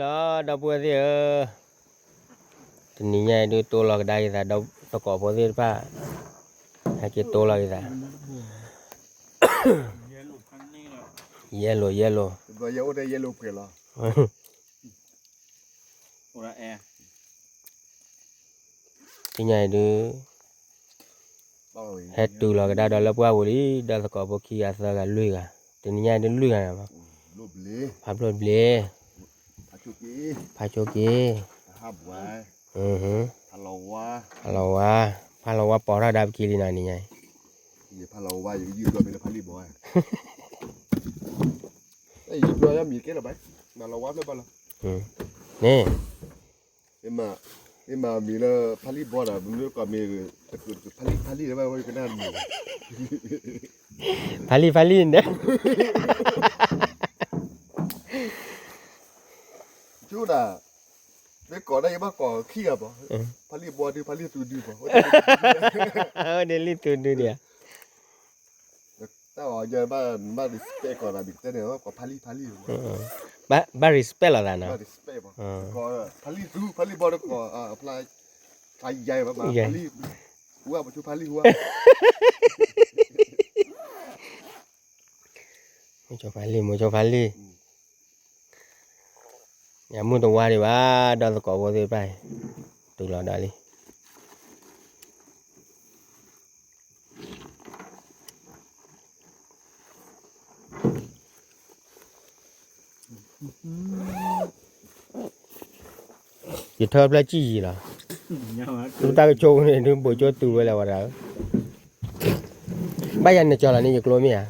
လီၤ ဒီပုၢ်ဝဲၢ်သ့ၣ်ဧၢ, တနံၤညါအံၤဒုးတိလီၤကဒါက့ၤသး ဒီးသကိးဖိသ့ၣ်တဖၣ်, ဟဲက့ၤတိလီၤက့ၤသး, ယဲၢ်လိာ် ယဲၢ်လိာ်, တနံၤညါအံၤဒုး ဟဲတုၤလီၤကဒါဒီးလၢပှၢ်ပူၤလံ, ဒီးသကိးဖိခံဂၤသၢဂၤလွံၢ်ဂၤ, တနံၤညါအံၤဒုးလွံၢ်ဂၤန့ၣ်, ဖးဖျိတဘျ့, ဖးဆိက့ၤ, ဖးလီၤဝါ, ဖးလီၤဝါပိာ်ထီၣ်ဒါပက့ၤလံနီၤ နံၤညါအံၤ, န့ၣ် မ့ၢ်မၤမံၤလၢဖးလံၢ်ဘီဒီး မ့ၢ်ကီးမ့ၢ် ဖးလံၢ်ဖးလံၢ်လၢဘၣ်ဝဲကနၣ်မံၤ, ဖးလံၢ်ဖးလံၢ်န့ၣ် ကၠူဒၣ်, မ့ၢ်ကိးဒၣ်ယဘၣ်ကိးခံဂၤဘၣ်, ဖးလံၢ်ဘီဒု ဖးလံၢ်သူဒုဘၣ်, အဝဲန့ၣ်လံၢ်သူဒုဒံးဧါ, တၢ်အီၤယဘၣ် ဘၣ် respect ကိးသးဒ်ကတၢၢ်န့ၣ် ကိးဖးလံၢ်ဖးလံၢ်, ဘၣ် respect လီၤသးနီၤ, ဖးလံၢ်သူ ဖးလံၢ်ဘီဒီးကိး ဖျါ ဖျါယါဘၣ် ဖးလံၢ်, ဟူဧါ ပဆိဖးလံၢ်ဟူဧါ, မိၤဆိဖးလံၢ် မိၤဆိဖးလံၢ်, ယမုၢ်တဝါဒံးဘၣ် ဒီးသကိးဖိသ့ၣ်တဖၣ်အံၤ, တုၤလီၤဒီးလံ ယထၢဖျၢၣ်ကံၣ်ယံၤလီၤ, တူၢ်တၢ်ကဆိကမိၣ်န့ၣ် ဒုးဘိးကၠိတုၤဝဲလၢၤဝဲဒၣ်ဧၢ, ဘၣ်ယၤနကၠီလီၤန့ၣ် ယကျိမ့ၢ်ဧါ,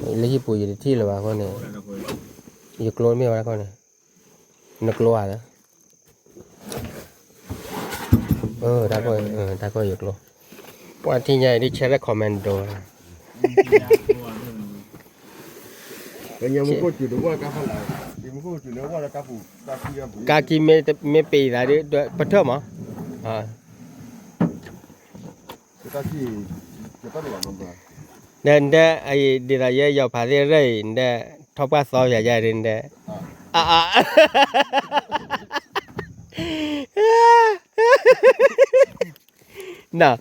လၢဟံၣ်ပူၤယတထံၣ်လၢၤဘၣ်အဃိန့ၣ်, ယကျိမ့ၢ်ဝဲတၢ်ခီန့ၣ်, နကျိဧါ, တၢ်ခီ တၢ်ခီယကျိ, ပှၤထံၣ်ညါအံၤဒ်ဆဲးလၢ commando လီၤ ကါကံမ့ၢ်ပ့ၤသးဒီး ပထၢၣ်မး, ဒီး ဒီး ဒ်သိးယဲယီၤဖးသ့ၣ်ရဲၣ်အံၤ ဒီး ထီၣ်ပှၢ်သီယၤယၤဒ်ဒီး အါအါ နီၤ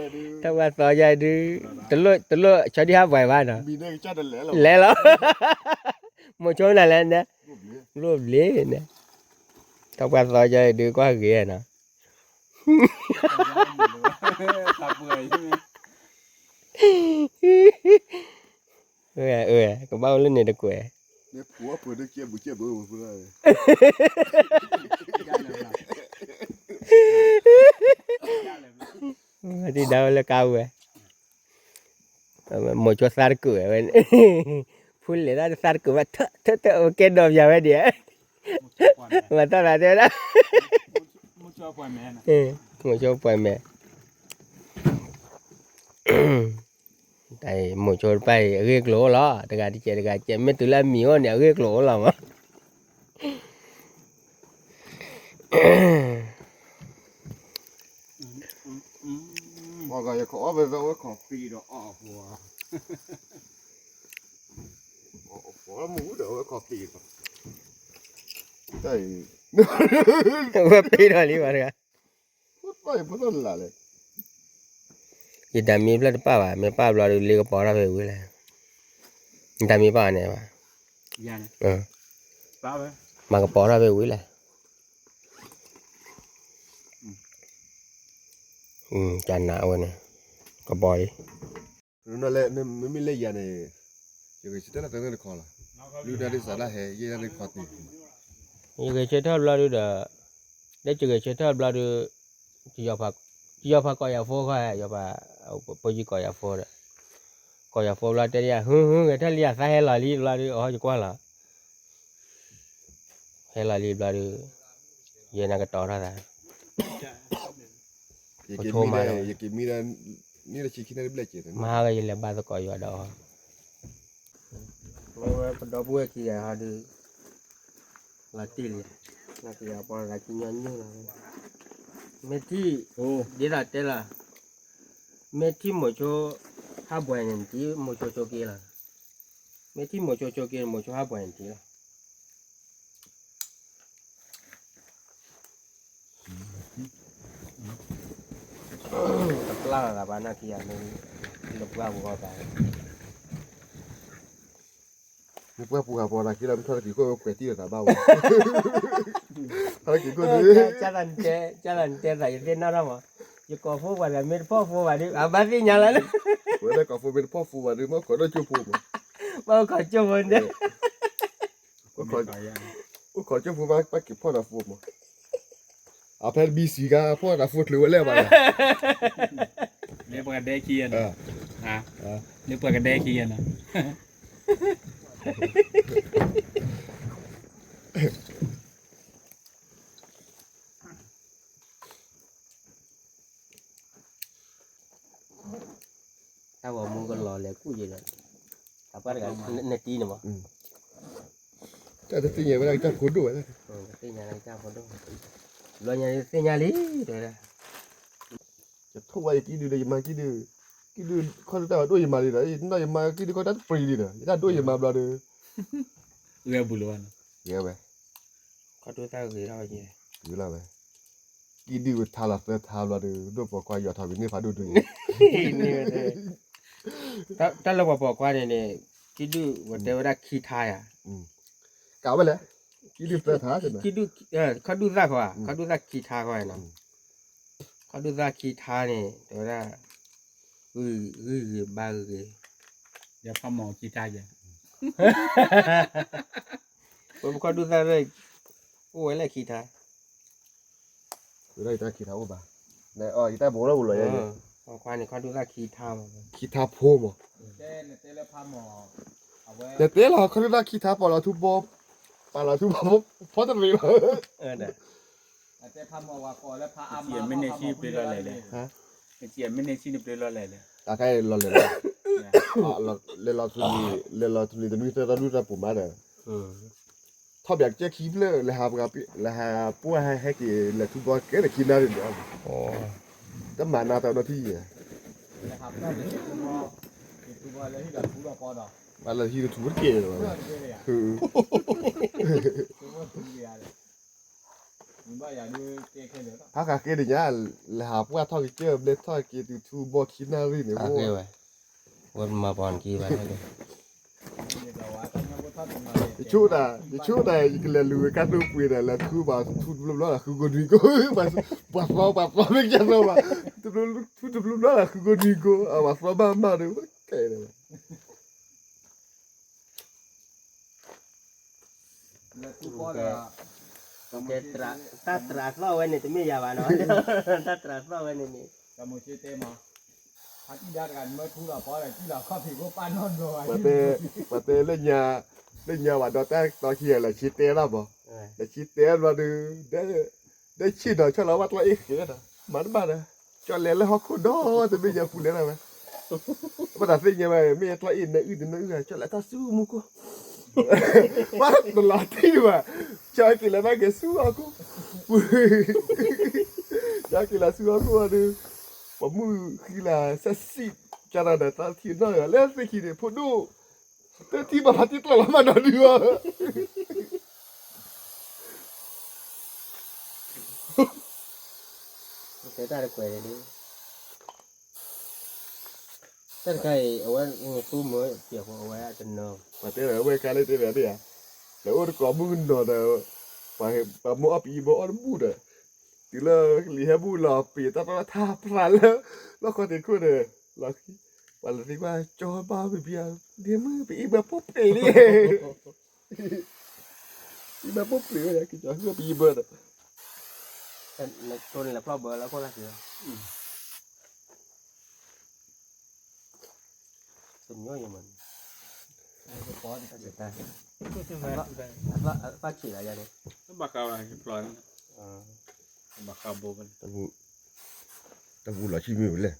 ထီၣ်ပှၢ်သီယၤဒုး တလိၣ် တလိၣ်ဆီဒံၣ်ဟးပှဲၤဘၣ်နီၤ လဲၤလီၤ မိၤဆိနၤလဲၣ်န့ၣ် လိၣ်ဘျ့န့ၣ် ထီၣ်ပှၢ်သီယၤဒုးကွၢ်ဂ့ၤနီၤ ကဘၣ်အိၣ်လၢန့ၣ်တကွဲး ဒ်ဒၣ်ဝဲလၢကါဝဲ မိၤဆိသးတကုးဝဲ ဖုလဲၤတၢ်တသးတကုးဝဲ ထၢထၢထၢ ကဲဒီးပယၤဝဲဒံး မၤတၢ်သးတဲဝဲဒၣ် မိၤဆိပှဲၤမဲ တၢ်အံၤ မိၤဆိတဖၣ်အံၤ အဂ့ၢ်ကျိၤအိၣ်လီၤ တဂၤတကဲးတဂၤတကဲး မ့ၢ်တုၤလၢအမံၤအိၣ်န့ၣ် အဂ့ၢ်ကျိၤအိၣ်လီၤမး ဝဲပ့ၤထီၣ်လံဘၣ်တဂၤ ယတၢ်မံဖျၢၣ်တပာ်ဘၣ် မ့ၢ်ပာ်ဘျီဒုးလ့ကပီၤထီၣ်ဖဲဝံၤလဲၣ် ယတၢ်မံပာ်ဘၣ်န့ၣ်ဘၣ် မၤကပီၤထီၣ်ဖဲဝံၤလဲၣ် ကနၣ်အဝဲန့ၣ် ကပီၤလံ မ့မ့ၢ်လၢယၤန့ၣ် ယဂဲၤဆၢထၢၣ်လၢတၢ်တခီလီၤ ဒုၣ်ဒါဒ်စးဒၣ်ဟဲ ယဲဒၣ်တခီတံၢ် ယဂဲၤဆၢထၢၣ်ဘျီဒုဒီး လၢယဂဲၤဆၢထၢၣ်ဘျီဒု ယီၤဖးကိးယၤဖိခီ ယီၤဖး ဖိယံၤကိးယၤဖိဒီး ကိးယၤဖိဘျီတဲယၤ ဟု ဟု ဂဲၤထၢၣ်လံယသးဟဲလီၤလံဘျီဒု အီ ယကွၢ်လီၤ ဟဲလီၤလံဘျီဒု ယဲနကတီၤထီၣ်သး ပဆိမး မဟါဝဲယလဲၤဘါသကိးယွၤဒီး ပဒီပုၢ်ဝဲၢ်ခံဂၤဟီဒုး လီၤတံၢ်လံ လီၤတံၢ်အပီၢ်လၢကညီနုၢ်လီၤ မ့ၢ်ထံၣ် ဒ်သိးတဲလီၤ မ့ၢ်ထံၣ်မိၤဆိ ဟးဘှဲန့ၣ်တံၢ် မိၤဆိဆိက့လီၤ. မ့ၢ်ထံၣ်မိၤဆိဆိက့ မိၤဆိဟးဘှဲန့ၣ်တံၢ်လီၤ. တပျၢ်လီၤသးဘၣ်နာ်က့ယၤမ့ၢ် လၢပှၢ်ပူၤဂီၢ်သး မ့ၢ်ပှၢ်ပူၤဟးပီၤနာ်က့လီၤ မ့ၢ်ထီၣ်တက့ၤခိၣ်ဝဲကွဲးတံၢ်လီၤသးဘၣ်ဝဲ ထီၣ်တက့ၤခိၣ်ဒုး ကၢ်သးနတဲသးယသ့ၣ်နီၣ်ထီၣ်မး, ယကိးဖိပှၤဒီး မ့ၢ်တဖီၣ်ဖိဘၣ်ဒီး အဘၣ်သ့ၣ်ညါလီၤလၢ ဝဲဒၣ်ကိးဖိမ့ၢ်တဖီၣ်ဖိဘၣ်ဒီး မ့ၢ်ခိးဒီးကၠိဖိမး, ဘၣ်ခိးကၠိဖိန့ၣ် အိၣ်ခိးကၠိဖိဘၣ်က့ၤဖီၣ်တၢ်ဖိမး, အဖဲတဘံစံးခါ ဖီၣ်တၢ်ဖိချုးဝဲလဲၣ်ဘၣ်, မ့ၢ်ပှၤကဒဲခံဂၤနီၤ, မ့ၢ်ပှၤကဒဲခံဂၤနီၤ တၢ်ဂီၤမူကလီၤလဲၤကူၣ်ယဲဒီး အပှၢ်တဂၤ နတံၤန့ၣ်မး, တၢ်တသ့ၣ်ညါဝဲဒၣ်ကစၢ်ဖိဒိၣ်ဝဲ, တသ့ၣ်ညါလၢကစၢ်ဖိဒိၣ်, ဘျီညါသ့ၣ်ညါလံ, တဲဝဲဒၣ်, ယထိၣ်ဝဲယကံၣ်ဒုဒီး ယမၤကံၣ်ဒု, ကံၣ်ဒုခီၣ်ဒုတၢ်ဒိၣ်ယမၤလံဒီး နီၢ်ယမၤကံၣ်ဒုခီၣ်တၢ်တပျံၤလံဒီး ယတၢ်ဒိၣ်ယမၤဘျီဒီး, ဂဲၤဘူးလီၤဘၣ်နီၤ, ဂဲၤဝဲ, ခီၣ်ဒုတၢ်ဂ့ၤထီၣ်ဝဲ, ဂ့ၤလီၤဝဲ ကံၣ်ဒုဝဲထါလီၤသၢထါဘျီဒီး ဒိၣ်ပိာ်ခွါယွၤထီၣ်ဝံၤန့ၢ်ဖးဒိၣ်ဒု, တၢ်လၢပှၤပိာ်ခွါန့ၣ်န့ၣ် ကံၣ်ဒုဝဲတဲဝဲဒၣ်ခံထါယၤ, ကးဝဲလဲၣ်, ကံၣ်ဒုသၢထါ, ခီၣ်ဒုသၣ်ခီ, ခီၣ်ဒုသၣ်ခံထါခီနီၤ, ခီၣ်ဒုသၣ်ခံထါန့ၣ် တဲဝဲဒၣ်, ဂုၢ်ဂ့ၤဘါဂ့ၤ, ယဖးမီၤခံထါယၤ ပခီၣ်ဒုသၣ်ရၢၢ်, အိၣ်ဝဲလၢခံထါ, ဝဲဒၣ်ယတၢ်ခံထါအိၣ်ဘၣ်, ယတၢ်ဘိးလီၤဘိးလီၤယဲ, ပှၤခွါန့ၣ်ခီၣ်ဒုသၣ်ခံထါမး, ခံထါဖိမး, နတဲလီၤခီၣ်ဒုသၣ်ခံထါပာ်လီၤထူဘီ, ပာ်လီၤထူဘီ, ဖီတရံးလီၤ, မ့ၢ်န့ၢ်ဆံၣ်နပျ့လီၤလဲၣ်လဲၣ်, မ့ၢ်န့ၢ်ဆံၣ်နပျ့လီၤလဲၣ်လဲၣ်, အခဲအံၤလီၤလဲၣ်လီၤ, လဲၤလီၤထူလံၤ, လဲၤလီၤထူလံၤတနွံသၢသီဒုတၢ်ပူၤမးဒီး, ထီၣ်ဘၣ်ကစၢၢ်ခံဖျၢၣ် လဲၤဟးပှၢ်ဟဲက့ၤလဲၤထူဘီကဲဒီးခံနၣ်ရံၣ်န့ၣ်, တမၤနၤတၢ်နီထံၣ်ယဲ, ဘၣ်လၢဟံၣ်ကထူတကဲလီၤ, ဖးဃာ်က့ၤဒ်ညါ, လဲၤဟးပှၢ်ထီၣ်ကစၢၢ်ဘျဲၣ်ထီၣ်က့ၤတုၤထူဘီခံနၣ်ရံၣ်န့ၣ်, ဝဲမၤပှၤက့ၤဘၣ်, ယဆိတၢ်, ယဆိတၢ် ယကလဲၤလူၤဝဲကါတိၢ်ပှ့ၤဒီး လဲၤထူဘၣ်ထူတဘျီဘျီလၢဃုကိးနွံကိး, ပှၤသီပှၤသီမ့ၢ်ကဲသီဘၣ်, ထူတဘျီဘျီလၢဃုကိးနွံကိး, ပှၤသီဘၣ်မးဒီး, တၢ်သရၣ်သီၣ်ဝဲန့ၣ် တမ့ၢ်ယၤဘၣ်နီၤ, တၢ်သရၣ်သီၣ်ဝဲန့ၣ်န့ၣ်, ပှၤတဲ, ပှၤတဲလၢညါ, လၢညါဘၣ်ဒီးတၢ်တီခံဂၤလဲၤဆံတဲလီၤမး, လဲၤဆံတဲဘျီဒီး, ဒီးဆံဒီးဆီၣ်လီၤဘၣ်ကျီၢ်အ့ၣ်ဃဲဒီး, မၤတဘၣ်ဒီး, ကၠီလဲၤလၢဟီၣ်ခိၣ်ဒီတမ့ၢ်ယၤပူၤလဲၤဒၣ်ဝဲ, ဘၣ်တၢ်သ့ၣ်ညါဝဲ မ့ၢ်ကျီၢ်အ့ၣ်နၢအုၣ်တနၢအုၣ်, ကၠီလဲၤတၢ်ဆူမူခိၣ်, ဘၣ်တလီၤတံၢ်ဘၣ်, ကၠီက့ၤလဲၤတၢ်က့ၤဆူဟီၣ်ခိၣ်, ကၠီက့ၤလၢဆူဟီၣ်ခိၣ်ဒီး, ပှၤမုၣ်ဃံလၤစဲးစံး, ကၠီဒီးတၢ်ထံၣ်နီၢ်ဂၤလၢသ့ၣ်ခံန့ၣ် ဖိဒိၣ် တထံၣ်ဘၣ်ဖးတံၢ်ကျီၢ်လီၤမးနီၤဒုးအီၤ, တဲတၢ်တကွဲးန့ၣ်, တၢ်တခါအံၤ အဝဲသူမုၢ်ပျဲၢ်ဖိအဝဲတနီၤ, ပှၤတဲဝဲအဝဲခါလၢတဲဝဲဒၣ်ဧါ, လဲၤအိၣ်တကိးမုၣ်ကနီၤဒီး, ပှၤမိၢ်အီၣ်ပအံဘိအီၣ်တဘူၣ်ဒီး, တုၤလၢလံာ်ဟဲဘူၣ်လီၤပ့ၤတၢ်သီထါဖျါလၢ, လီၢ်ခီထံးခိၣ်ဒီး, ပှၤလဲၤသံကွၢ်ကၠီဘၣ်မ့ၢ်ဘံယၤ, ဒ့မုၣ်ပအံဘိပ့ၤလံ အံဘၣ်ပိၢ်ပျံၤဝဲဒၣ် က့ၤကၠီဃုပယံၤဘၢဒီး နလဲၤဖျီၣ်ဘၢလၢခိၣ်လၢ်က့ၤလီၤ တမံၤယမၤန့ၣ် အသီဆံးလၢယၤန့ၣ် ဘၣ်ဃးဘၣ်ဖျီၣ်န့ၣ် ဘၣ်ဃးဘိဘၣ်န့ၣ် တၢ်ပူၤလီၤဆံမ့ၢ်ဝဲလဲၣ်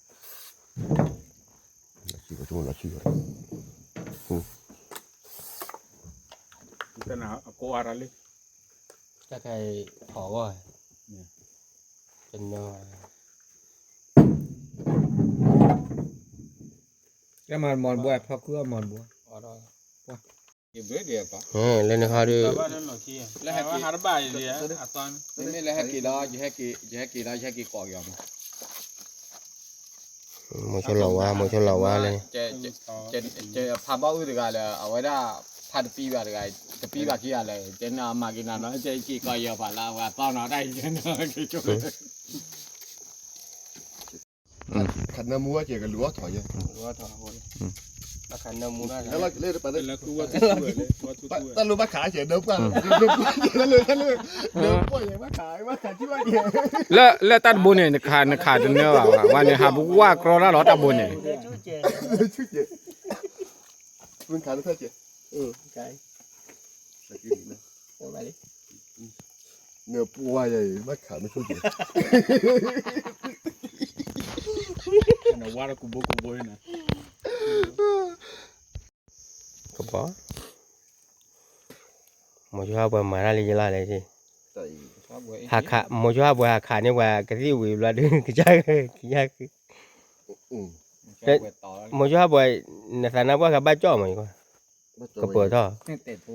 လီၤဆံကီး လီၤဆံကီး တနၤအကိးအါရၤလံ တၢ်ခဲအံၤထီၣ်ဂီၢ် တနီၤ တၢ် တဲမၤမီၢ်တဘိ ဖီခုအမီၢ်တဘိ, လၢနဟးဒီး, လၢဟဲက့ၤ, မ့ၢ်လၢဟဲက့ၤဒီး ယဟဲက့ၤလီၤ ယဟဲက့ၤကိးက့ၤအီၤမး, မိၤဆိလီၤဝါ, မိၤဆိလီၤဝါလၢန့ၣ်, ဖးဘီအုၣ်တဂၤလၢ အဝဲဒၣ် ဖးတပံဘၣ်တဂၤ, တပံဘၣ်ခံဂၤလၢ ကဲနမၤက့ၤနၤနီၤ ကဲက့ၤကိးယီၤပာ်လၢအဝဲအသီနီၤ တၢ်အံၤကဲနီၤ ကဲကၠိ ခးနၢမူဝဲကဲကလူၤအီၣ်ထီၣ်ယဲ, ခးနၢမူ, တၢ်လိၣ်ဘၣ်ခးကဲနၢပှၢ်, နၢပှၢ်ယဲဘၣ်ခး, ဘၣ်ခးထံဘၣ်ကဲ, လၢလၢတၢ်တဘိန့ၣ် နခးနခးတနၢဘၣ်, ဝဲန့ၣ်ဟးပဝၢ်ကြီတၢ်လီၤတၢ်ဘိန့ၣ်, ဆူကဲ, ပခးတဖျၢၣ်ကဲ, နၢပှၢ်ယဲအံၤ ဘၣ်ခးမ့ၢ်ဆိကဲ, နဝါတကူဘိကူဘိန့ၣ်, ကပီၤ, မိၤဆိဟးပှဲၤမၤတၢ်လံယလီၤလဲၣ်, ဟးခး, မိၤဆိဟးပှဲၤဟးခးန့ၢ် ပှၤကသံၣ်ဝံၤဘျီဒုး ကစၢ်, ကစၢ်, မိၤဆိဟးပှဲၤ, နသးနါပှၢ်ကဘၣ်ကၠီၣ်မး, ကပၢၤထီၣ်,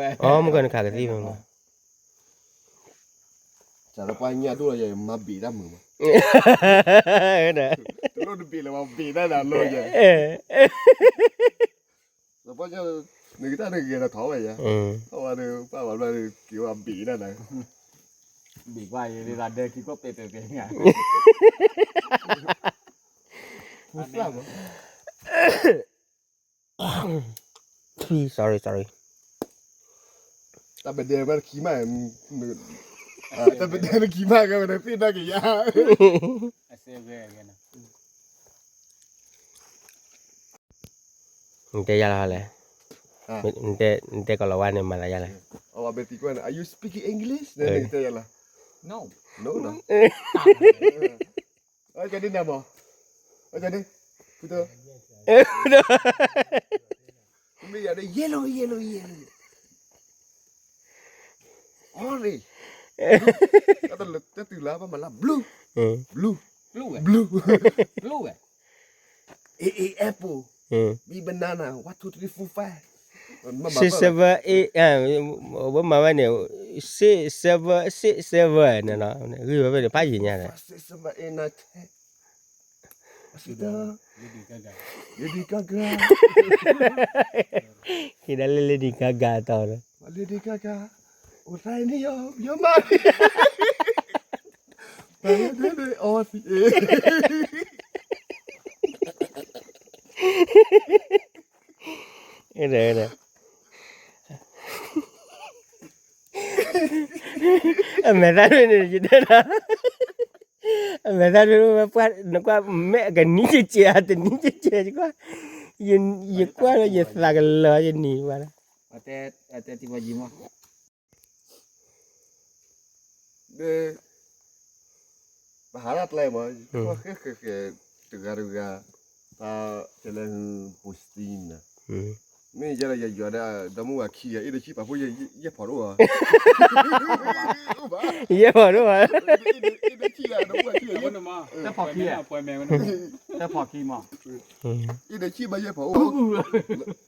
အီ မုၢ်ကနခးကသံၣ်မး စးထီၣ်ပှၤညၣ်ဒိၣ်လီၤယဲ မၤဘ့းတၢ်မုာ်မး, တလိၣ်တဘ့းလၢၤဘၣ်ဘ့းတၢ်နၤလိယဲ, နကတၢ်နဂဲၤဒီးထီၣ်ဝဲယဲ, ထီၣ်ဝဲဒီးပၢ်ဘၣ်ဘျီဒီးက့ၤဝဲဘ့းတၢ်နၤ, ဘ့းကွၢ်ယဲဒ်သိးဒဲခံခိၣ်ပဲပဲပဲညါ sorry sorry, တၢ်ပဒဲဝဲတခံမး, တၢ်ပဒဲတခံမး ကဲဝဲဒၣ်သ့ၣ်နီၣ်က့ၤယါ, နတဲယါလီၤလဲၣ်, နတဲကီၤလၤဝါန့ၣ်မၤသးယါလဲၣ်, Are you speaking English? နတဲယါလီၤ, no, no, အကဒ်နၤမး, အကဒ်, ဖုတ, မ့ၢ်ယၤဒ် yellow, yellow, yellow, orange, တတုၤလၢဘၣ်မၤလၢ blue, blue, blue, blue, A, A, apple, B, banana, one, two, three, four, five, six, seven, eight, ဝဲမၤဝဲန့ၣ် six, seven, six, seven န့ၣ်လီၤ, ဂံၢ်ဝဲဖဲန့ၣ် ဖးယံၤညါဒီး Lady Gaga, ဟံးဒၣ်လၢ Lady Gaga တီၤဒီး Lady Gaga, အိၣ်သးန့ၣ်ယီၤ ယီၤမး, အမဲာ်သၣ်န့ၣ် ယတဲဒၣ်, အမဲာ်သၣ်န့ၣ် ဝဲပှၢ်နကွၢ် မဲာ်အကနံၤကဲကဲ တနံၤကဲကဲ ယကွၢ်, ယကွၢ်လၢယသးကလၢာ် ယနံၤဘၣ်လၢ တဲတံၤမီၤယံၤမး ဒီး ပဟးတၢ်ကျဲမး ဃဲဃဲဃဲ တဂၤတဂၤ တၢ်ကလဲၤဟူ posting နၤ မ့ၢ်ယဲဒီးယယွၤဒီး ဒီမုၢ်ဝၤခံဂၤ အ့ၣ်ဒိးဆံၣ်ပာ်ဖှိၣ် ယဲၢ်ဖီဒိၣ်ဧါ, ယဲၢ်ဖီဒိၣ်ဧါ, တဖီခံ, တဖီခံမး, အ့ၣ်ဒိးဆံၣ်ဘၣ်ယဲၢ်ဖီအိၣ်,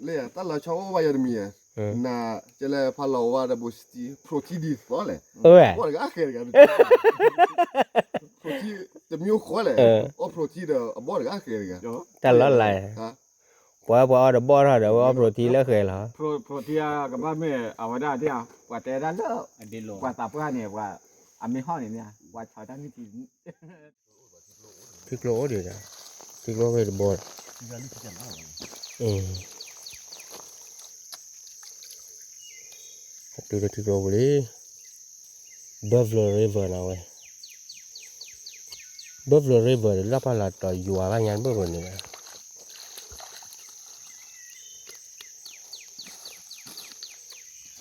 လၢတၢ်လီၤဆီအိၣ်ဘၣ်ယဲတမံၤဧါ, နၤ ကလဲၤဖးလီၤဝါဒီး posting protein ဒ်သိးလဲၣ်, ဘီၣ်တဂၤအဃဲတဂၤ, protein တမျိုးဃီလဲၣ်, အီ protein ဒီးအဘီၣ်တဂၤအဃဲတဂၤ, တၢ်လီၤလၢ်, ပှၤပှၤအီၣ်တဘီၣ်ထီၣ်ဒီး ဝဲအီ protein လၢအဃဲလီၤ, protein ကဘၣ်မ့ၢ်အဝဲဒၣ်ဒ် ပှၤတဲဒၣ်လၢ ပှၤသးပှၢ်န့ၣ် ပှၤ အမ့ၢ်ဟီၣ်န့ၣ်မ့ၢ် ပှၤဆီတၢ်နုၢ်ထံ ထံကျိအိၣ်ဒံး, ထံကျိအိၣ်ဖဲတဘီ, တုၤလၢထံကျိပူၤလံ, Buffalo River နီၤဝဲ, Buffalo River ဒီး လၢပှၤလီၤတီၤယွၤဘၣ်ညါ Buffalo န့ၣ် တုၤလၢ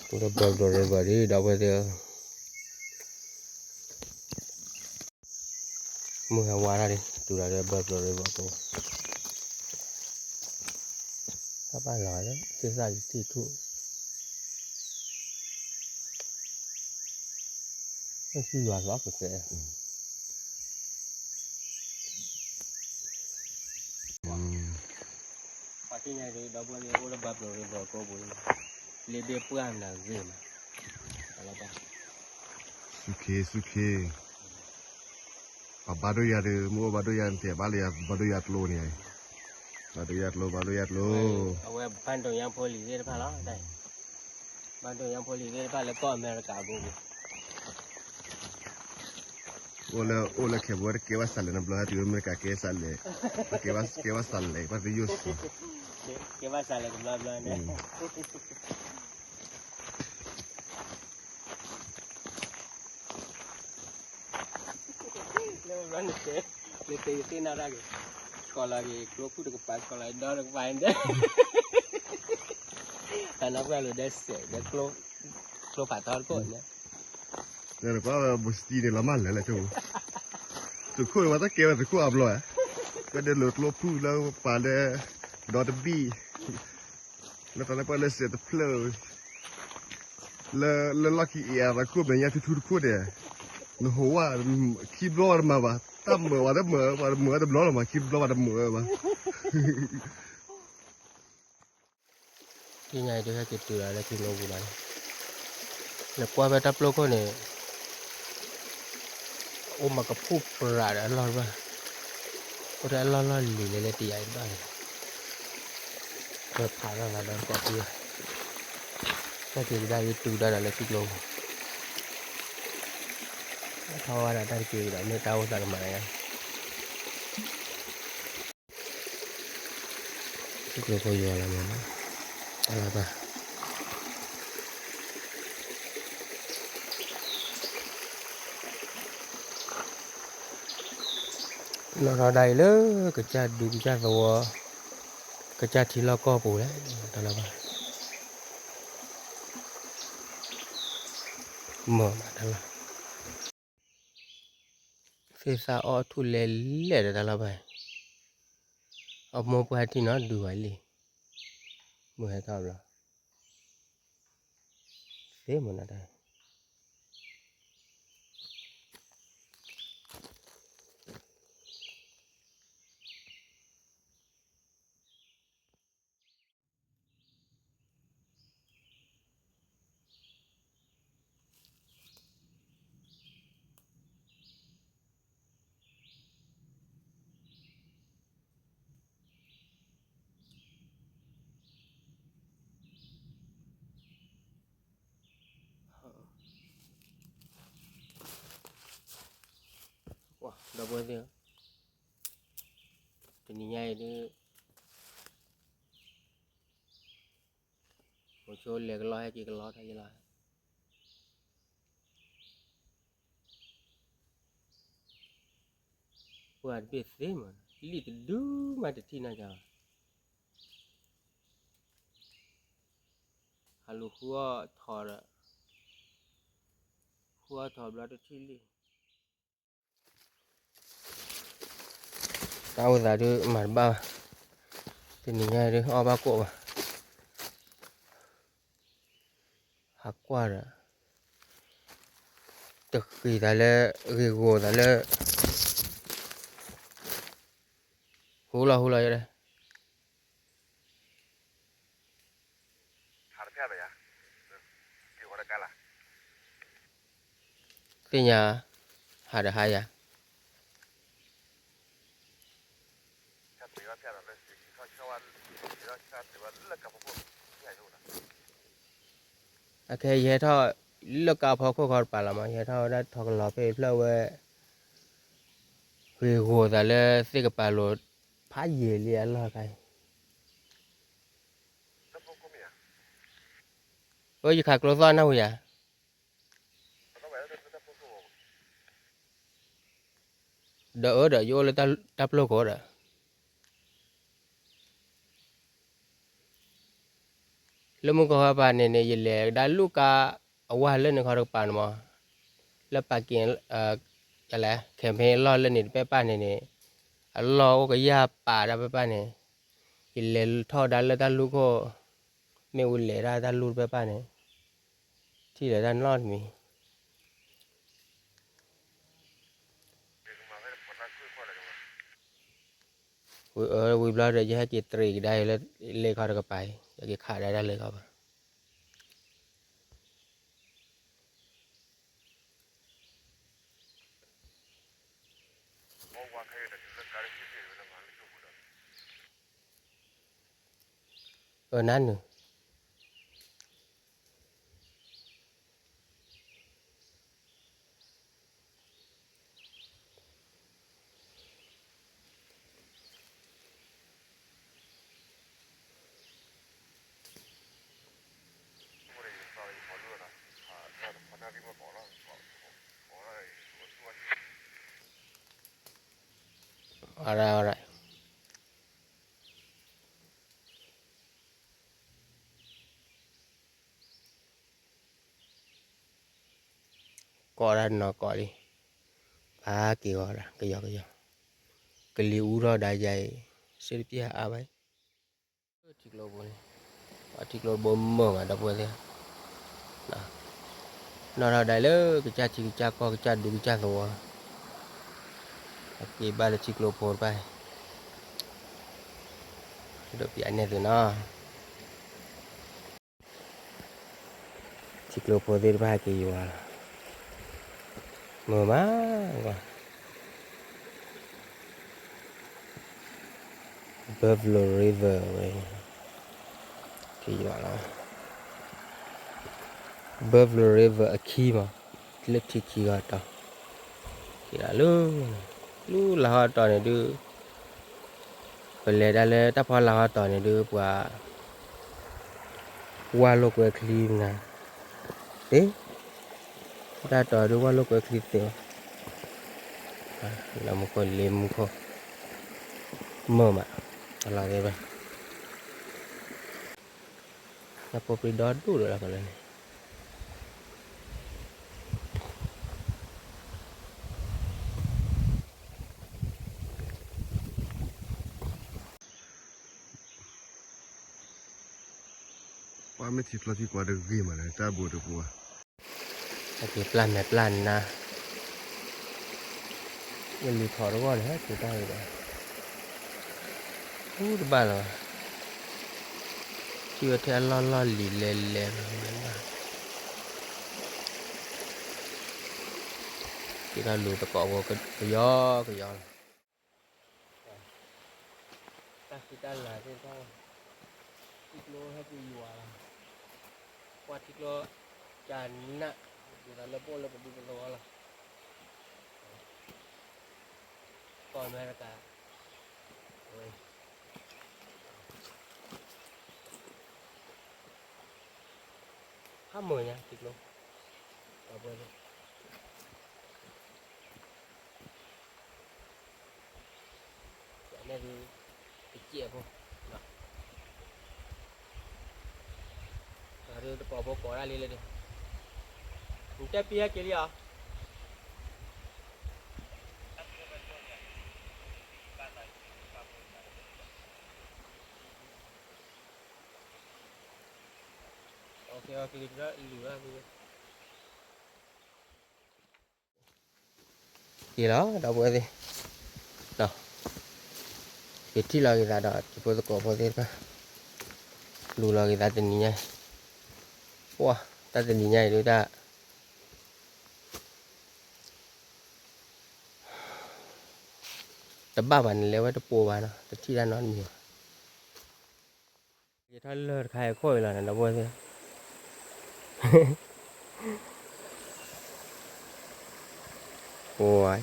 Buffalo River လံ ဒီပုၢ်ဝဲၢ်သ့ၣ်ဧၢ, မုၢ်ဟဲဝါထီၣ်လံ တုၤလီၤလၢ Buffalo River အပူၤ, တၢ်ဘၣ်လီၤလၢ သ့ၣ်သၣ်ယထံၣ်ထူၣ်, လၢဟံၣ်ယွၤလီၤကကဲ, သ့ၣ်ညါဒုး ဒီပုၢ်ဝဲၢ်သ့ၣ် အိၣ်လၢဘါပျိၢ်ရ့ၣ်ဘီကိပူၤလံ, လ့ဘ့ၣ်ပှၢ်မနုၤဂ့ၤမး, လၢပှၢ်, ဆူၣ်ခ့ ဆူၣ်ခ့, ပှၤဘါဒိၣ်ယၤဒုး မ့ၢ်အိၣ်ဘါဒိၣ်ယၤန့ၣ် တဲဘၣ်လၢယၤ ဘါဒိၣ်ယၤကျိန့ၣ်, ဘါဒိၣ်ယၤကျိ ဘါဒိၣ်ယၤကျိ, အဝဲဘၣ်ဒိၣ်ညါဖိလံၤသ့ၣ်တဖၣ်လီၤ, ဘၣ်ဒိၣ်ညါဖိလံၤသ့ၣ်တဖၣ်လၢကီၢ်အမဲရကၤအပူၤပူၤ အိၣ်လၢ အိၣ်လၢခဲဘိတကဲဘၣ်စးလဲၣ် နဘျီဟဲတုၤလၢအမဲရကၤကဲစးလဲၣ်, ကဲဘၣ် ကဲဘၣ်စးလဲၣ် ဘၣ်သယိၣ်စ့ၢ်, ကဲဘၣ်စးလဲၣ်တဘျီဘျီန့ၣ်, လၢဘျီန့ၣ် နတဲယသ့ၣ်နီၣ်တၢ်က့ၤ, ကိးလီၤက့ၤ ကျိဖုၣ်တကပၤ ကိးလီၤဒီတကပၤန့ၣ်, တၢ်နီၢ်ပှၢ်လိၤဒီးစဲးဒီး ကျိဖးထီတခိၣ်န့ၣ် နကွၢ်ဝဲ ဘိစတံန့ၣ် လီၤမၢ်လၢာ်လၢာ်ဆိ, သုးခိၣ်န့ၣ် ပှၤတၢ်ကဲဝဲသုးခိၣ်အါဘျီဧါ, ပှၤဒဲးလိာ်ကျိဖုၣ်လၢပှၤလၢ ဒီတဘံၣ်, လၢတၢ်လၢပှၤလၢစဲးတဖျၢၣ်, လၢ လၢလီၢ်ခံအံၤအရၤခိၣ်မဲာ်ညါထူထူတခိၣ်န့ၣ်, နဟိးဝဲ, ခံဘျီဝဲတမၤဘၣ်, တၢ်မုာ်ဝဲတမုာ်, ပှၤတမုာ်ဝဲတဘျီလီၤမး ခံဘျီဝဲတမုာ်ဝဲဘၣ် သ့ၣ်ညါအံၤဒုးဟဲက့ၤတုၤလီၤလၢထံကျိပူၤလီၤန့ၣ်, လဲၤကွၢ်ဖဲတၢ်ပျိခိၣ်န့ၣ်, အိၣ်မးကဖှိၣ်ပြးဒီးအလီၢ်တဘၣ်, အိၣ်ထဲအလီၢ်လီၢ်လံၤလဲၤလၢတယၤအံၤတဘၣ်န့ၣ်, ဝဲဖးထီၣ်သးဒီးကီၢ်ပူၤ, တၢ်က့ၤကဒါက့ၤတုၤဒၣ်ဒီးလၢထံကျိပူၤ, ထီၣ်ဝဲဒၣ်တၢ်တက့ၤကဒီးမ့ၢ်တၢ်အိၣ်သးကမၤယါ ထံကျိဖိယွၤလီၤမး, တၢ်လီၤဘၣ်, လီၤထီၣ်ဒၣ်အံၤလၢ ကစၢ်ဒူကစၢ်သဝီ, ကစၢ်ထံလီၢ်ကီၢ်ပူၤလဲၣ်, တၢ်လီၤဘၣ်, မၤမးတၢ်လီၤ သ့ၣ်သၣ်အီၣ်ထူၣ်လဲလဲၣ်ဒီးတၢ်လီၤဘၣ်, အမိၢ်ပှၢ်ထံနီၤဒုးဝဲလံ, မုၢ်ဟဲထီၣ်ဘျီ, သ့ၣ်မနုၤတၢ် ဒီပုၢ်ဝဲၢ်သ့ၣ်ဧၢ, တနံၤညါအံၤဒုး မိၤဆိလဲၤကလီဟဲက့ၤကလီထီၣ်ယလီၤ, ပှၤတဘ့ၣ်သ့မး, လံၣ်တဒုမးတထံၣ်နီတဂၤဘၣ်, ဟးလူၤဃုအီၣ်ထီၣ်ဒီး, ဃုအီၣ်ထီၣ်ဘျီတထံၣ်လံ တၢ်အိၣ်သးဒုးမၤတဘၣ်ဘၣ်, တနံၤညါဒုးအီၣ်ဘၣ်ကိၣ်ဘၣ်, ဟးကွၢ်ဒီး, တဃ့ၢ်သးလၢ, ဂ့ၢ်ဂီၤသးလၢ, ဟူလီၤဟူလီၤယဲဒၣ် သ့ၣ်ညါ, ဟးဒီးဟါယၤ, အခဲယဟဲထီၣ်လၢကးဖီခိၣ်ခီတပၤလီၤမး, ယဟဲထီၣ်ဝဲဒၣ်ထီၣ်ကလီၤဖဲဖျၢၣ်ဝဲ, ဂ့ၢ်ဂီၤသးလၢသ့ၣ်ကပၤလိၤ, ဖးယံာ်လံအလီၢ်ခါအံၤ, အိၣ်ယခးကျိသီၣ်နၢ်ဟူယၤ ဒီးအၢဒီးယအိၣ်လၢတၢ်ပျိခိၣ်ဒီး, လၢမုၢ်ကီၢ်ဟဲပၤန့ၣ်န့ၣ် ယလဲၤကဒါလူၢ်ကါအဝါလၢန့ၣ်ခီတကပၤန့ၣ်မး, လၢပာ်က့ၤ, လဲ, campaign အလီၢ်လၢန့ၣ်တပၢၢ်ပၢ်န့ၣ်န့ၣ်, အလီၢ်အိၣ်ကယၢ်ပာ်တၢ်ပၢၢ်ပၢ်န့ၣ်, ယလဲၤထီၣ်ဒါလၢတၢ်လူၢ်ခိၣ်, မ့ၣ်အူလဲၤဒၣ်တၢ်လူၢ်တပၢၢ်ပၢ်န့ၣ်, ထံၣ်လၢတၢ်နီတမံၤ မၤဝဲတဖိးတၢ်ခုၣ်ဖီၣ်လဲၣ်ကမၤ, ဝံၤဘျီဒီး ယဟဲက့ၤတရံးကဒါအံၤလၢ လ့ခီတကပၤအံၤ ယက့ၤခးဒၣ်တၢ်လ့ခီဘၣ်. အၢ နါနုာ် ကိးဒၣ်နီၢ်ကိးလံ, ပာ်က့ၤဂီၤဒၣ် ကယီကယီ, ကလံၤအူထီၣ်ဒၣ်ယၤအံၤ စ့တပျၢ်အါဘၣ်အံၤ, ထံကျိဖိန့ၣ်, ပှၤထံကျိတဘိမုာ်မး ဒီပုၢ်ဝဲၢ်သ့ၣ်, နီၢ်ထီၣ်ဒၣ်လၢ ကစၢ်ထံကစၢ်ကီၢ် ကစၢ်ဒူကစၢ်သဝီ, အက့ၤဘၣ်လၢထံကျိဖိတဖၣ်, ဒိးပျးနဲၣ်သုနီၤ. ထံကျိဖိသ့ၣ်တဖၣ်က့ၤယွၤလီၤ, မုာ်မး, Buffalo River ဝဲ, က့ၤယွၤလီၤ, Buffalo River အခံမး, လၢထံခံဂီၤတီၤ, က့ၤလီၤလၢ, လၢလၤဟီတီၤန့ၣ်ဒုး ပလဲၤဒၣ်လၢတၢ်ဖီလာ်ဟီတီၤန့ၣ်ဒုး ပှၤ ဝၢ်လိာ်ကွဲချံနၤ, အ့, တၢ်တီၤဒုး ဝၢ်လိာ်ကွဲချံသ့, လၢမူခိၣ်လ့မူခိၣ်, မုာ်မး, အလီၤသ့ၣ်ဘၣ်, တၢ်ဖိပြံဒီဒူၣ်ဒီးလီၤကလၢန့ၣ် ပှၤမ့ၢ်ထံကျိထံကွၢ်တဂ့ၤမးန့ၣ် တၢ်ဘိးတပူၤဘၣ်, ဟဲက့ၤပျၢ်မဲာ်ပျၢ်နါ, ယလူၤထီၣ်တဂီၢ်န့ၣ် ဟဲက့ၤတၢ်ဂ့ၤဒီး, အူတဘၣ်လီၤ, ထံၣ်ဝဲထဲအလီၢ်လီၢ်လံၤလဲၤလဲၤလီၤ, က့ၤထီၣ်လူၤသကိးဖိကယီကယီလီၤ. တၢ်ဃံတၢ်လၤသ့ၣ်တဖၣ်, ထံကျိဟဲက့ၤယွၤလီၤ, ပှၤထံကျိကနၣ်, ဒ်သိးလၢပအိၣ်လၢပဒူပသဝီလီၤ, ကီၢ်အမဲရကၤ, ဟးမုာ်ညါထံကျိ, ဒီပုၢ်ဝဲၢ်သ့ၣ် န့ၣ်ဒုး တစဲးဖိ, ဒုးသကိးဖိကိးဒၣ်လံလၢဒုး, နတဲပံဟဲက့ၤလံဧါ. က့ၤလီၤ ဒီပုၢ်ဝဲၢ်သ့ၣ်, က့ၤထံၣ်လီၤက့ၤသးဒီး တံၤဖိသကိးဖိသ့ၣ်တဖၣ်, လူၤလီၤက့ၤသးတနံၤညါအံၤ, ပှၢ် တၢ်တနံၤညါအံၤဒုးတၢ် တဘၣ်ဘၣ်န့ၣ် လဲၤဝဲတပိာ်ဘၣ်နီၤ, တထံၣ်တၢ်နီတမံၤဘၣ်. ယထီၣ်လၢတခါအံၤခိၣ်အံၤလီၤန့ၣ် ဒီပုၢ်ဝဲၢ်သ့ၣ်, အိၣ်,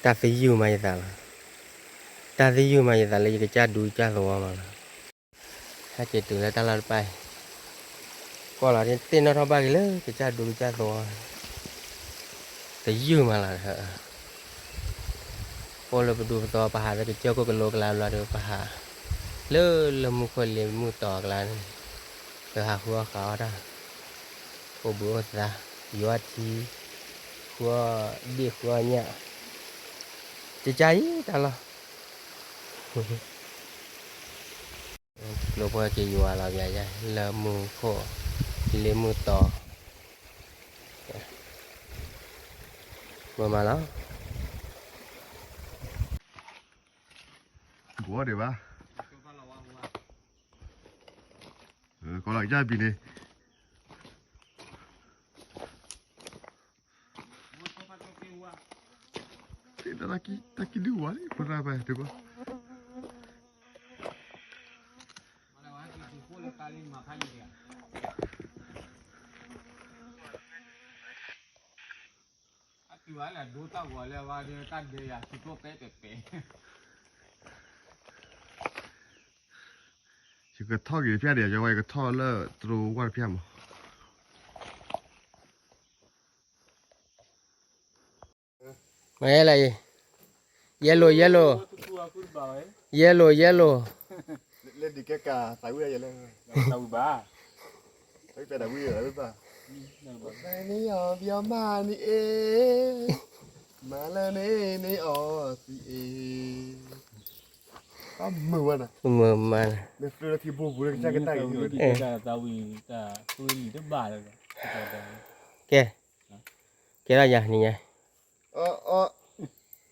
တၢ်သယုၢ်မးယသးလီၤ, တၢ်သယုၢ်မးယသးလၢယကစၢ်ဒူကစၢ်သဝီမးလီၤ. ဟဲက့ၤတုၤလၢတၢ်လီၢ်တဖၣ်အံၤ, ကီၢ်လီၤသ့ၣ်နီၣ်ထီၣ်ဘၣ်က့ၤလၢကစၢ်ဒူကစၢ်သဝီ, သယုၢ်မးလီၤ. ပအိၣ်လၢပဒူပသဝီ ပဟးလၢကစၢၢ်ခိၣ်ကလိကျါဘျီဒီး ပဟးလၢလၢမူခိၣ်လ့မူၢ်တီၤအကျါန့ၣ်, ပဟးဃုအီၣ်ဃးအီၣ်တၢ်, အိၣ်ဘှံးအိၣ်သါ, ယွၤထံ, ဃုအီၣ်ဒ့ၣ်ဃုအီၣ်ညၣ်, ကကါအံၤတၢ်လီၢ် ကျိဖိဟဲက့ၤယွၤလီၤပျၤယၤ လၢမူခိၣ်လ့မူၢ်တီၤ, မ့ၢ်မးလီၤ. ဝဲဒံးဘၣ်, ကီးလီၤကစၢ်ဘံၤန့ၣ်, တၢ်ကံၣ်ဒုၣ်ဝါလံ ဖိသၣ်ပၢ်တဘၣ်, အတုၤဝဲလၢဒိတၢ်ဂီၤလၢဝဲဒၣ်တၢ်ဒဲးယၤစူၤကျိၣ်ပဲပဲပဲ, ယကထီၣ်က့ၤတဖျၢၣ်ဒံး ယဝဲယကထီၣ်လၢတရိဝၢ်တဖျၢၣ်မး. မ့ၢ်လဲၣ်, yellow yellow, yellow yellow, လၢဒံးကဲကးသးဝံၣ်ယဲလဲၣ်, သးဝံၣ်ဘၣ်, သးဝံၣ်ပဲသးဝံၣ်ဘၣ်, သးန့ၣ်အီၤဘံအီၤမးန့ၣ်အ့, မၤလၢန့ၣ်န့ၣ်အီၤသံအ့, တၢ်မုာ်ဝဲနီၤ, မုာ်မး, မ့ၢ်ဖျိလၢထံဘိပူၤလၢကစၢ်ကတၢ်အံၤ, သးဝံၣ်တၢ်ဃုလံတဘၣ်လၢ, ကဲ, ကဲထီၣ်ယၤနံၤညါ,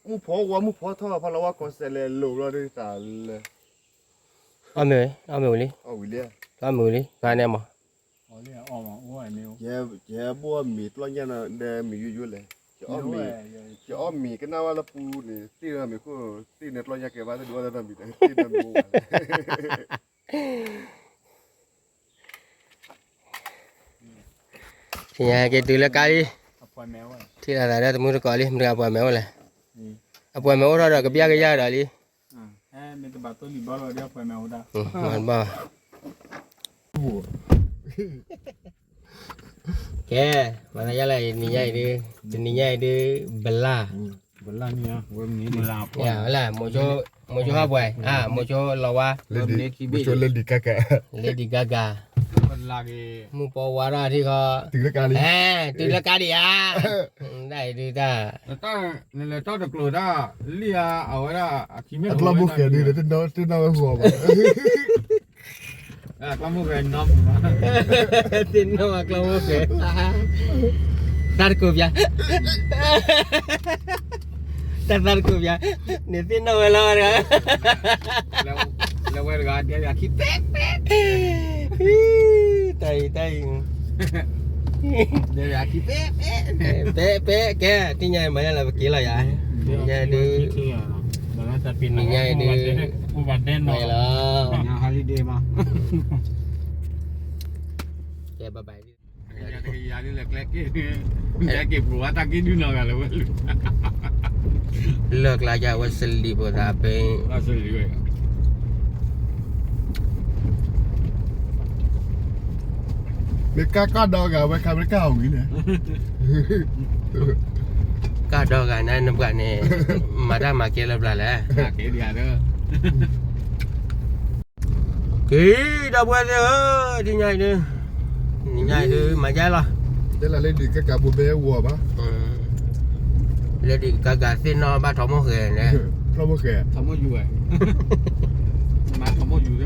မုၢ်ဖီဝါ မုၢ်ဖီထီၣ်ဖီလီၤဝါ ကီၢ်စဲးလဲၤလိာ်ဘျီဒ်သးလၢ, အီၣ်မ့ၤဝံၤ, အီၣ်မ့ၤဝံၤလံ, အီၣ်မ့ၤဝံၤလံ, ဂၤန့ၣ်မး, ယဟဲဘိၣ်မ့ၤတဘျီညါနီၤ ဒီးမ့ၤယိယိလဲၣ်, ယအီၣ်မ့ၤကနၣ်ဝဲလၢပူၤန့ၣ် သ့ၣ်နီၣ်မ့ၤခိၣ်, သ့ၣ်န့ၣ်တဘျီညါကဲဘၣ်သ့ၣ်ဒုးအီၣ်တၢ်နီတမံၤဒီး သ့ၣ်နီၣ်မ့ၤအိၣ်ဝဲလဲၣ် ထံၣ်ညါက့ၤတုၤလၢကါလံ, ထံၣ်လိာ်သးဒီးတမုၢ်တကိးလံ မတၤအပှၤမဲာ်အိၣ်လဲၣ်, အပှၤမဲာ်အိၣ်ထီၣ်ဒီးကဘျၣ်ကယၢ်ဒီးလံ, မ့ၢ်တဘၣ်သိၣ်လံၤဘီလီၤဒီးအပှၤမဲာ်အိၣ်တၢ်, မ့ၢ်တဘၣ်ဘၣ်, ကဲ, မၤသးယါလဲၣ် နံၤညါအံၤဒု, တနံၤညါအံၤဒု, ဘလၣ်, ဘလၣ်, မိၤဆိဟီၣ်ပှဲၤ, မိၤဆိဟီၣ်ပှဲၤ, မိၤဆိလီၤဝါ, မိၤဆိလၢဒံးကါကါ, လၢဒံးကါကါ, မုၢ်ပီဝါထီၣ်ထံဃီ, တုၤလၢကါလံ, တုၤလၢကါဒံးဧါ, ဒ်အံၤဒုတၢ် နလဲၤထီၣ်တကျိၤတၢ်, လံဧါ, အဝဲဒၣ်, အကျီၢ်မိၢ်ဃဲၤဒုး, တနီၣ်ဝဲဃီဘၣ်, ကျီၢ်မိၢ်ဃဲၤနီၢ်မုာ်ဘၣ်, သ့ၣ်နီၣ်ဝဲကျီၢ်မိၢ်ဃဲၤ, တၢ်တကိးပၠး, တၢ်သးတကိးပၠး, န့ၣ်သ့ၣ်နီၣ်ဝဲလီၤတဂၤ, လဲၤဝဲတဂၤဒဲးယၤခံ, တၢ်အံၤတၢ်အံၤ ဒဲးယၤခံ, ပဲပဲ, ကဲ, တနံၤညါအံၤမၤညါလၢပက့ၤလီၤယၤ, တနံၤညါအံၤဒု, တနံၤညါအံၤဒု, လီၤ, ကဲ, bye bye, လၢကျါယၤဝဲစလံးဖိသးဖဲ, မ့ၢ်ကၢ်ကၢ်ဒီဂၤဝဲခါမ့ၢ်ကၢ်အီၤဝံၤန့ၣ်, ကၢ်ဒီဂၤန့ၣ် နပှၤန့ၣ်, မၤတၢ်မၤကဲလၢပျၢ်လဲၣ်, က့ၤဒီပုၢ်ဝဲၢ်သ့ၣ်ဧၢ, တနံၤညါအံၤဒု, တနံၤညါအံၤဒု မၤယါလီၤ, လၢဒံးကါကါဘိဘဲဝီၤဘၣ်, လၢဒံးကါကါသ့ၣ်နီၣ်ဘၣ်ထီမိၢ်ဃဲၤန့ၣ်, ထီမိၢ်ဃဲၤ, ထီမိၢ်ယူၤဝဲ, မၤထီမိၢ်ယူၤ,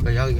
ကယီကယီ,